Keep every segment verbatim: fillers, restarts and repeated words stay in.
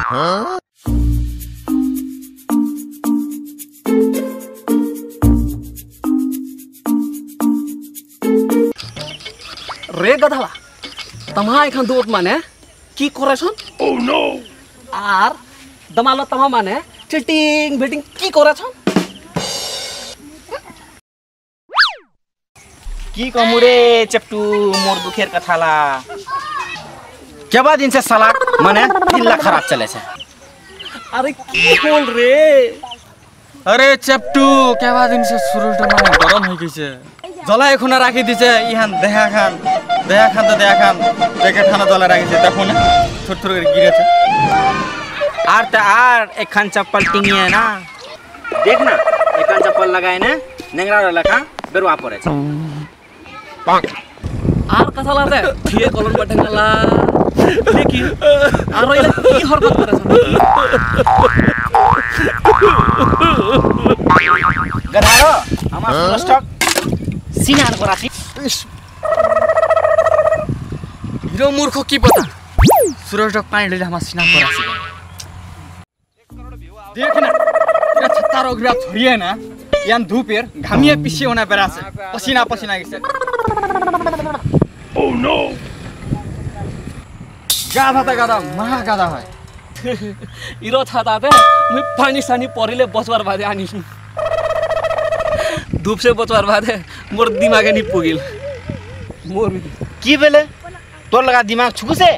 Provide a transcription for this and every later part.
रे गधाला, तम्हा एखन दुत माने की करेछन? Oh no! आर दमालो तम्हा माने चीटिंग बेटिंग की करेछन? की कहमु रे चेपटू, मोर दुखेर कथाला। केबा दिन से साला माने दिल ला खराब चलेछे। अरे की होल रे? अरे चेपटू, केबा दिन से सुरुज डा माने गरम होई गेछे। जलाय खुना राखि दिछे, इहान देहा खान, देहा खान तो देहा खान, देखे ठाना जलाय राखि दिछे, देखो ना, थोर थोर करि गिरेछे। आर ते आर, एकखान चप्पल टिंगिये ना। देख ना, एकखान चप्पल लगाय ने, नेंगरा लेखा, बेरुआ पड़ेछे। आर कथाला रे, थिए कलन बटेंगला। लेकिन, आर इला की हरकत करेछे? गधारो, हमार सुरज टक सिनान करासी। हिरो मूर्ख की पता। सुरज टक पानी ले हमार सिनान करासी। देख ना, पूरा छत्ता रोग रा छोड़िए ना, यान धूपेर घामिए पिसिए होना बेरासे, पसीना पसीना गेछे। Oh no! गाधा ता गाधा, महा गाधा है। इरो छाता ते, मुई पानी सानी परिले बचवार बादे आनी। धूप से बचवार बादे, मोर दिमागे नि पुगिल। मोर की बेले? तोर लगा दिमाग छुकुसे?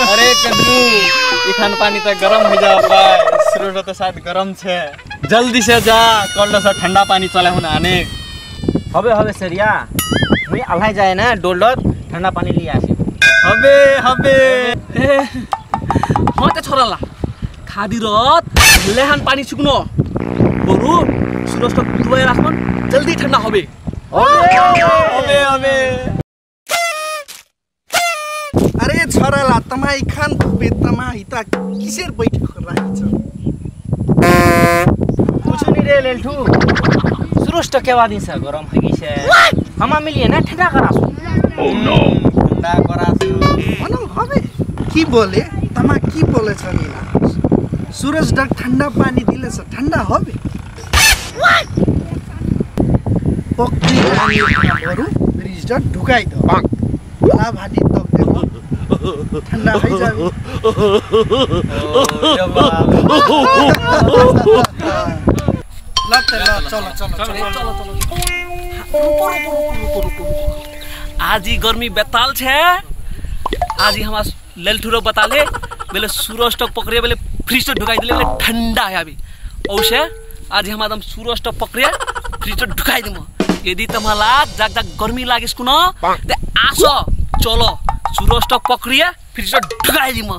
अरे कदरू, इखान पानी त गरम होई जाबा, सुरुज त सायद गरम छे। जल्दी से जा, कल से ठंडा पानी चले हुन आने। हबे, हबे सरिया, मुई अल्हाय जाय ना, डोलत ठंडा पानी लिया आसी। हबे, हबे। ए, हाँ ते छोराला, खादी रत, लेहान पानी सुकनो। बरु, सुरुज त दुवाई राखमन, जल्दी ठंडा हबे। अबे, अबे, अबे। अरे छोराला, तमा इखान धुपे तमा इता किसेर बैठे कर रहा है? कुछ नहीं रे लेलठू। सुरुज त केवा दिन से गरम होई गेछे। हमा मिलिए ना ठंडा करासु। Oh no! ठंडा करासु। मनो हबे? की बोले? तमा की बोले छोरीला? सुरुज डक ठंडा पानी दिले से ठंडा हबे? पक्की पानी बरु फ्रिज ढुकाई दो। ला भाटी तक देखो, ठंडा होई जाबे। ओ, ये बात। ला ते ला, चलो, चलो, चलो। आज ई गर्मी बेताल छे। आज ई हमार लेलठुरो बताले, बेले सुरुज टक पकड़िया, बेले फ्रिज त ढुकाई दिले, बेले ठंडा है अभी। औसे, आज हम आदम सुरुज टक पकड़िया, फ्रिज त ढुकाई दिम। यदि तमाला जाक जाक गर्मी लागिस कुनो, ते आसो, चलो, सुरुज टक पकड़िया, फ्रिज त ढुकाई दिम।